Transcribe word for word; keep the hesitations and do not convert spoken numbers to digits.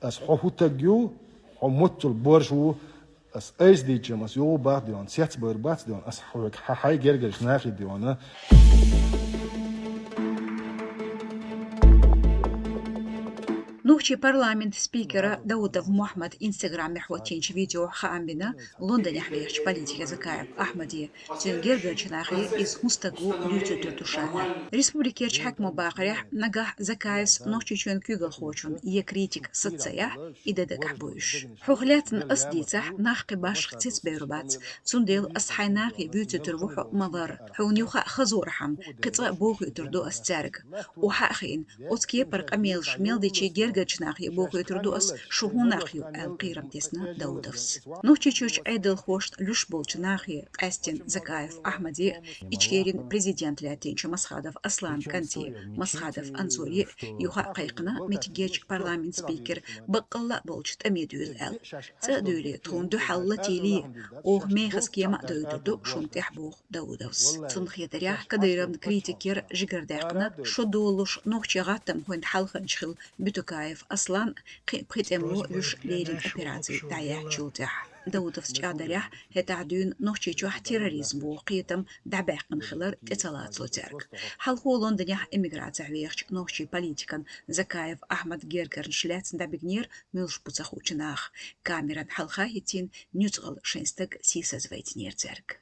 Ас хьо хӀу таг ю, хьо муттул борш ву, ас айс дийчам, ас югъу бах диван, сец бер бац диван, ас хьоьг хьа хьай гергарш нахи дивана. Нухчи парламент спикера Даудов Мухьмад Инстаграмехь хӀоттийначу видео хаам бина Лондонехь вехачу политике Закаев Ахьмаде. Цуьнан гергарчу нахе иза хӀун стаг ву дуьйцуьйтур ду ша аьлла. Республикерчу хьаькамо бахарехь, нагахь Закаевс Нохчийчоьнан куьйгалхочун е критик сацаяхь, и де дагахь бу уьш. Хьох лаьцна ас дийцахь, нах кхин башха цецбевр бац, цундела ас хьайн нахе вуьйцуьйтур ву хьо ма-варра. Хьуна юха а хазорхьама, кхин цкъа а бохуьйтур ду ас цаьрга. Охьа а хиъна, оцу кепара къамелаш мел дичи гергарчу нахе бохуьйтур ду ас, шу хӀун нах ю аьлла кхерам тесна Даудовс. Нохчийчуьрчу Ӏедалхошна луьш болчу нахе къаьстина Закаев Ахьмаде а, Ичкерин президент лаьттинчу Масхадов Аслан кӀанте Масхадов Анзоре а юха а кхайкхина меттигерчу парламент спикер баккъалла а болчу тӀаме дуьйла аьлла. ЦӀа а дуьйлий, тхуна дуьхьал латийла, оха мехаза кема а дойтур ду шуна тӀехь боху Даудовс. Цунна хетарехь, Кадыровна критикера жигардаьккхина, шо долуш нохчийн гӀаттамхойн хьалханча хилла Бютукаев Аслан кхин а пхи тӀемало вуьш леррина операци дӀаяьхьначул тӀаьхьа. Даудовс чӀагӀдарехь, хӀетахь дуьйна Нохчийчохь терроризм боху кхетам дӀабаьккхина хилар тӀе ца лацало цаьрга. Хьалхо Лондонехь эмиграцехь вехачу нохчийн политикан Закаев Ахьмадан гергарнаш лаьцна дӀабигнера муьлш бу ца хуучу наха. Камеран хьалха хӀиттийна нуьцкъала шайн стаг сийсазвайтинера цаьрга.